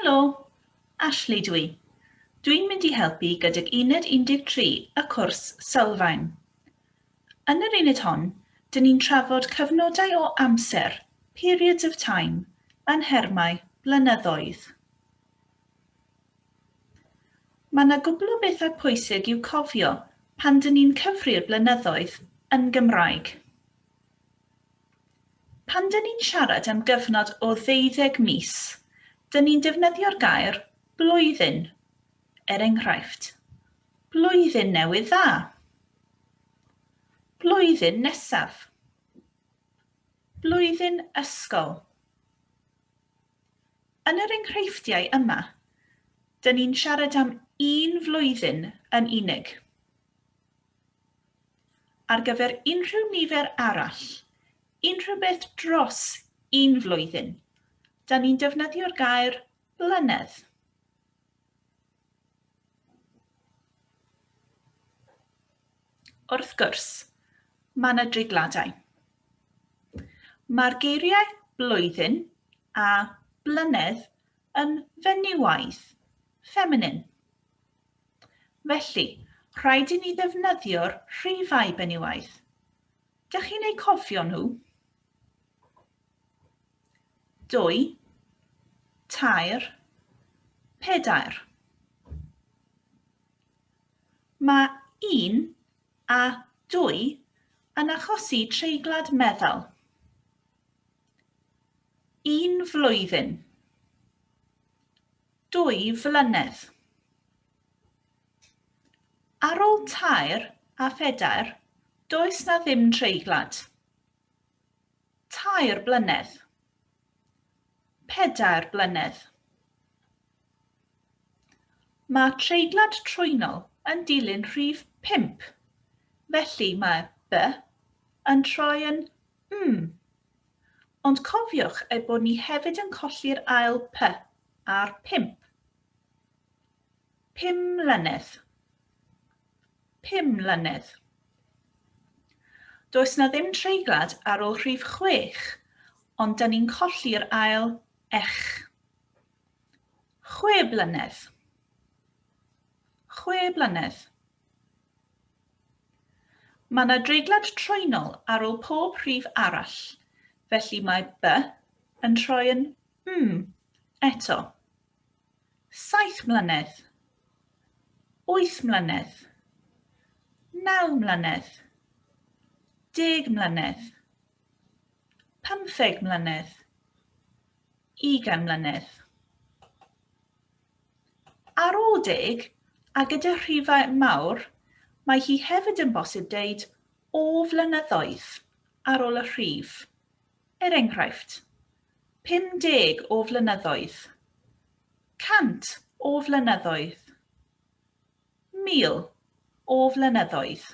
Helo, Ashley dw i. Dwi'n mynd i helpu gydag Uned 13 y cwrs Sylfaen. Yn yr uned hon, dyn ni'n trafod cyfnodau o amser, periods of time, yn nhermau blynyddoedd. Mae 'na gwpl o bethau pwysig i'w cofio pan dyn ni'n cyfri'r blynyddoedd yn Gymraeg. Pan dyn ni'n siarad am gyfnod o ddeuddeg mis, dyn ni'n defnyddio'r gair blwyddyn. Er enghraifft, Blwyddyn Newydd Dda! Blwyddyn nesaf. Blwyddyn ysgol. Yn yr enghreifftiau yma, dyn ni'n siarad am un flwyddyn yn unig. Ar gyfer unrhyw nifer arall, unrhyw beth dros un flwyddyn, da ni'n defnyddio'r gair blynedd. Wrth gwrs, mae yna dreigladau. Mae'r geiriau blwyddyn a blynedd yn fenywaidd, feminine. Felly, rhaid i ni ddefnyddio'r rhifau benywaidd. Dych chi'n eu cofio nhw? Dwy, tair, pedair. Mae un a dwy yn achosi treiglad meddal. Un flwyddyn. Dwy flynedd. Ar ôl tair a phedair, does 'na ddim treiglad. Tair blynedd. Pedair blynedd. Mae treiglad trwynol yn dilyn rhif pump, felly mae by yn troi yn m. Ond cofiwch ei bod ni hefyd yn colli'r ail p a'r pump. 5 mlynedd. 5 mlynedd. Does na ddim treiglad ar ôl rhif chwech, ond da ni'n colli'r ail ech. Chwe blynedd. Chwe blynedd. Mae yna dreiglad trwynol ar ôl pob rhif arall, felly mae by yn troi yn m eto. Saith mlynedd. Wyth mlynedd. Naw mlynedd. Deg mlynedd. Pymtheg mlynedd. Ugain mlynedd. Ar ôl deg, a gyda rhifau mawr, mae hi hefyd yn bosib deud o flynyddoedd ar ôl y rhif. Er enghraifft, 50 o flynyddoedd, 100 o flynyddoedd, 1,000 o flynyddoedd.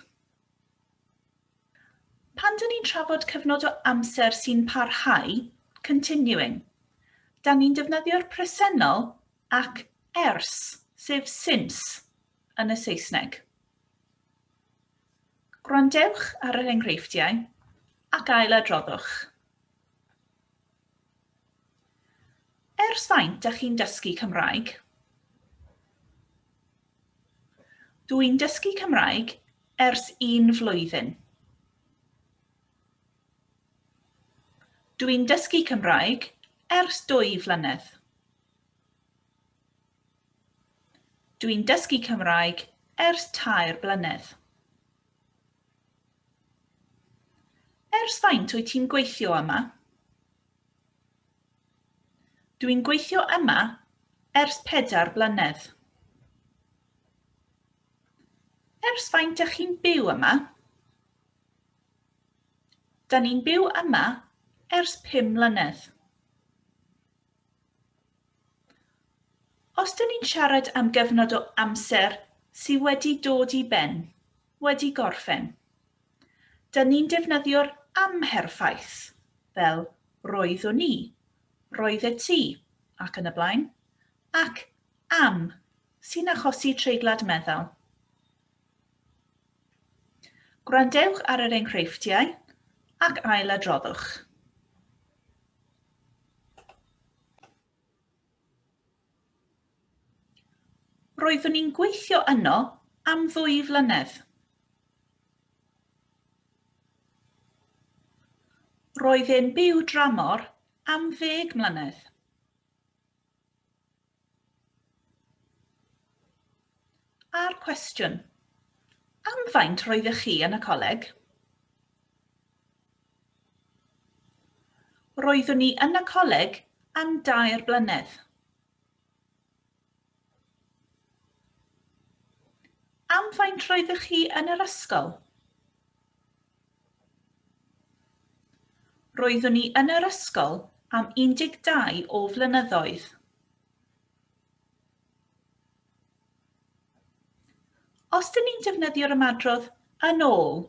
Pan dyn ni'n trafod cyfnod o amser sy'n parhau, continuing, da ni'n defnyddio'r presennol ac ers, sef since, yn y Saesneg. Gwrandewch ar yr enghreifftiau ac ailadroddwch. Ers faint dach chi'n dysgu Cymraeg? Dw i'n dysgu Cymraeg ers un flwyddyn. Dw i'n dysgu Cymraeg ers dwy flynedd. Dw i'n dysgu Cymraeg ers tair blynedd. Ers faint wyt ti'n gweithio yma? Dw i'n gweithio yma ers pedair blynedd. Ers faint dych chi'n byw yma? Da ni'n byw yma ers pum mlynedd. Os dyn ni'n siarad am gyfnod o amser sydd wedi dod i ben, wedi gorffen, dyn ni'n defnyddio'r amherffaith, fel roeddwn i, roeddet ti, ac yn y blaen, ac am, sy'n achosi treiglad meddal. Gwrandewch ar yr enghreifftiau ac ailadroddwch. Roeddwn i'n gweithio yno am ddwy flynedd. Roedd e'n byw dramor am ddeg mlynedd. A'r cwestiwn, am faint roeddech chi yn y coleg? Roeddwn i yn y coleg am dair blynedd. Am faint roeddech chi yn yr ysgol? Roeddwn i yn yr ysgol am 12 o flynyddoedd. Os dyn ni'n defnyddio'r ymadrodd yn ôl,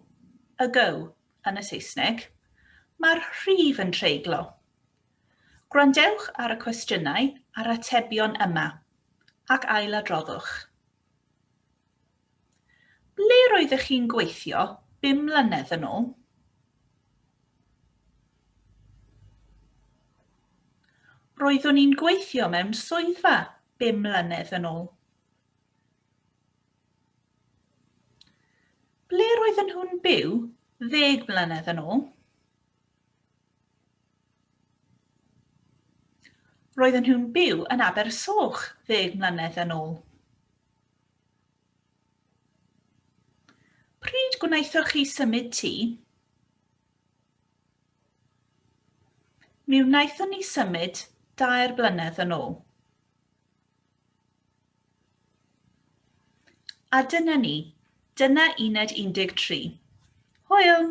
ago, yn y Saesneg, mae'r rhif yn treiglo. Gwrandewch ar y cwestiynau a'r atebion yma, ac ailadroddwch. Ble roeddech chi'n gweithio bum mlynedd yn ôl? Roeddwn i'n gweithio mewn swyddfa bum mlynedd yn ôl. Ble roedden nhw'n byw ddeg mlynedd yn ôl? Roedden nhw'n byw yn Abersoch ddeg mlynedd yn ôl. Pryd gwnaethoch chi symud tŷ? Mi wnaethon ni symud dair blynedd yn ôl. A dyna ni. Dyna uned 13. Hwyl!